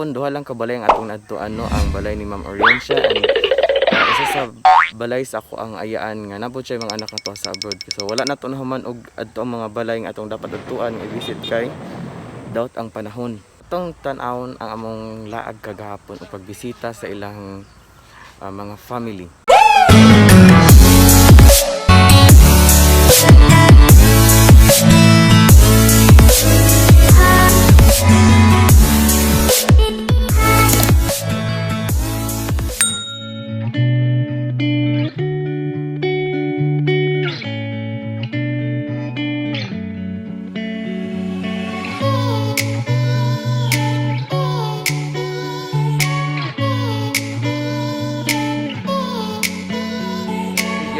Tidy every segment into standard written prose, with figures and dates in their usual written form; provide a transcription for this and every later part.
Duha lang ka balay ang atong naadtuan, no, ang balay ni Ma'am Orencia and isa sa balay sa ako ang ayaan nga nabot siya yung mga anak na to sa abroad. So wala na to nahuman og adto ang mga balay nga atong dapat adtuan nga i-visit kay doubt ang panahon. Atong tan-awon ang among laag kagahapon o pagbisita sa ilang mga family.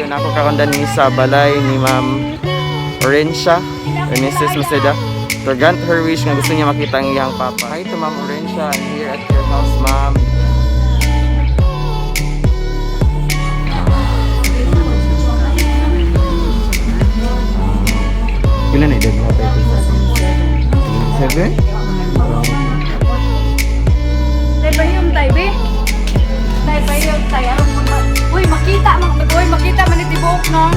Yun ako karon ni sa balay ni Ma'am Orencia or Mrs. Maceda to grant her wish nga gusto niya makita ang iyang papa. Hi to Ma'am Orencia, I'm here at your house, ma'am. Pila na edad mo tayo? 7? Tay bayom tay be. Tay bayom tay aron uy, makita man, uy, makita man ni tibuok, no.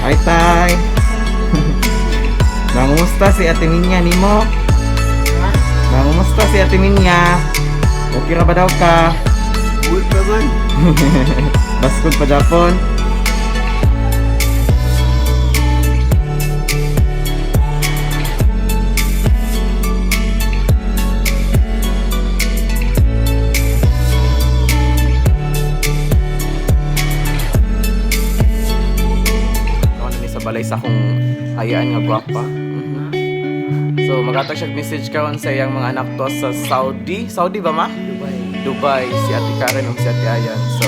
Hi, Tay! Nangumusta si Ate Minya nimo? Nangumusta si Ate Minya? Okay ra ba daw ka? Uy pa man. Baskog pa Japon? Ako na ni sa balay sa akong ayaan nga gwapa. So magatag siya message karon sa iyang mga anak to sa Saudi. Saudi ba, ma? Dubai. Dubai, si Ate Karen ug si Ate Ayan. So,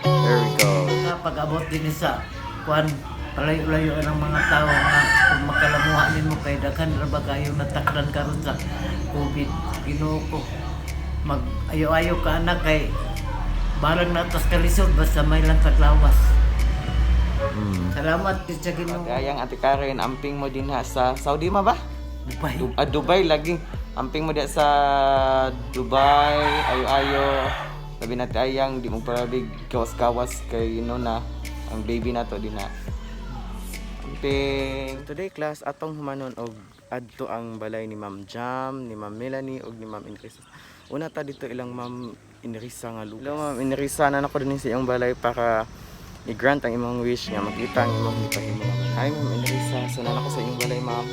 there we go. Pag abot din sa kuan, palayo-layo ang mga tao nga kung makalamuha nimo kay daghan ra ba kayo natakdan karon sa COVID. Ginoo ko. Mag ayo-ayo ka anak kay barang natas kalisod basta may lang taglawas. Salamat gid sa Ginoo. Ate Ayang, Ate Karen, amping mo din ha sa Saudi ma ba? Dubai. Dubai lagi. Amping mo diha sa Dubai, ayo-ayo. Sabi na Ate Ayang, di mo parabig kawas-kawas kay no na ang baby na to din na. Amping. Today class atong humanon og adto ang balay ni Ma'am Jam, ni Ma'am Melanie ug ni Ma'am Inrisa. Una ta dito ilang Ma'am Inrisa nga lugar. Hello Ma'am Inrisa, nana ko din sa iyong balay para i-grant ang imong wish nga makita ang imong gipahimo. Hi Ma'am Inrisa, so nana ko sa iyong balay, ma'am.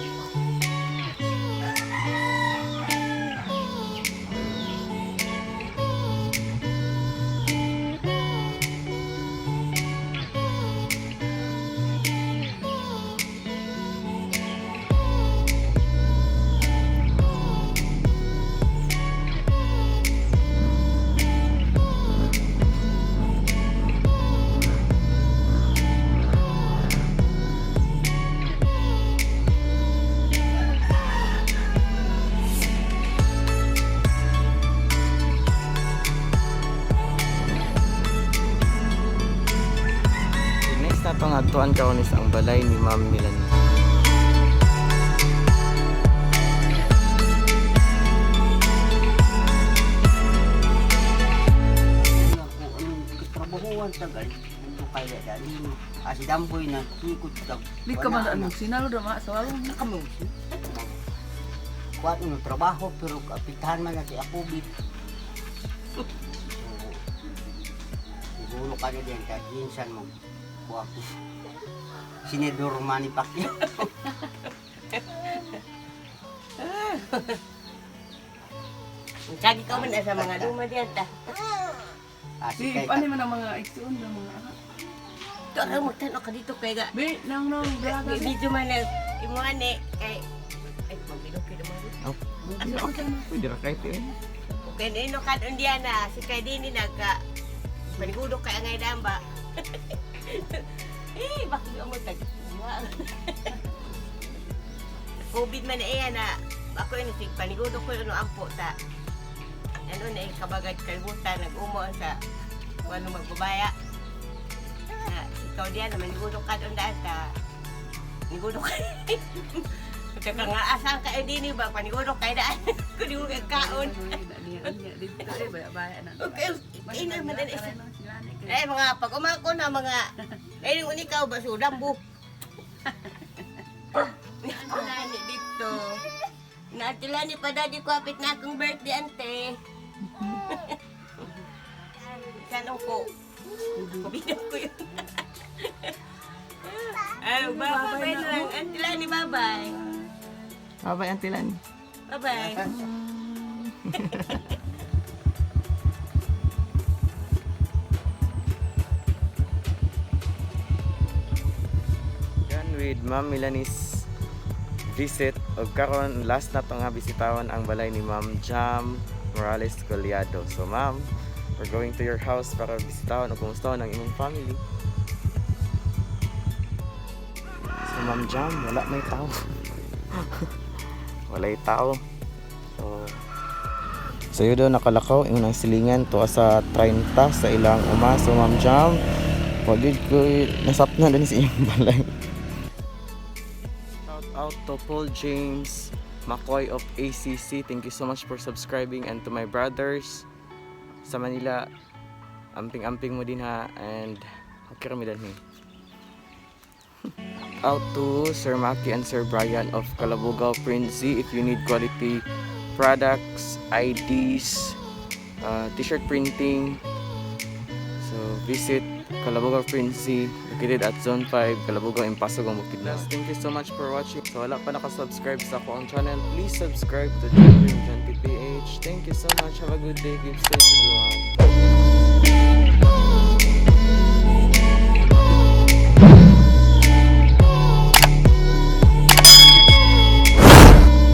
Next na itong adtuan karon is ang balay ni Ma'am Melanie. Trabahuan tagal mundo kaya dali asi damboy na ikot tag. Di ka man ano, sinalo ra ma sa walong. Kamo kuat no trabaho pero kapitahan man natin ang COVID. So, siguro ka na din kaya ginsan mo kuha ko Senador Manny Pacquiao. Sagi ka man sa mga luma diyan ta. Asi Di kay paano man ang mga igsuon ng mga anak. Tara mo tan ka dito kay ga. Be, nang nang dalaga. Video man na imo ani kay ay mabilog kay man. Oh. Pwede ra kahit eh. Okay na ino kad undian na si kay dini nagka panigudo kay angay damba. Eh, bakit mo tag COVID man na iya na ako ini sig panigudo ko ano ampo ta. Ano na eh, kabagad kalibutan nag-umo sa ano magbabaya. Na ikaw diyan na manigudo ka doon daan ta. Nigudo ka. Kaya nga asan ka eh, dini ba panigudo kay daan. Kundi mo kay kaon. Dito eh, baya-baya na. Okay, ina man din isa. Sila ni Eh mga pag umako na mga eh yung ikaw ba sudambo. Nani dito. Natila ni pa daddy ko apit na akong birthday ante. Sanong ko. Binaw ko yun. Ay, bye-bye na lang. Auntie Lani, bye-bye. Bye-bye, Auntie Lani. Bye-bye. Done with Ma'am Milanis visit og karon last na to nga bisitawan ang balay ni Ma'am Jam Morales Collado. So ma'am, we're going to your house para bisitawan og kumustahan ang imong family. So Ma'am Jam, wala may tao. Walay tao. So yun daw nakalakaw imong nang silingan tuwa sa 30 sa ilang uma. So Ma'am Jam, wag yun ko nasapna din sa iyong balay. Shout out to Paul James McCoy of ACC. Thank you so much for subscribing and to my brothers sa Manila. Amping-amping mo din ha and okay rami din Out to Sir Maki and Sir Brian of Calabugao Print Z if you need quality products, IDs, t-shirt printing. So visit Calabugao Print Z located at Zone 5, Calabugao, Impasugong, Bukidnon. Thank you so much for watching. So wala pa nakasubscribe sa ako ang channel, please subscribe to Dream PH. Thank you so much. Have a good day. Keep safe, everyone.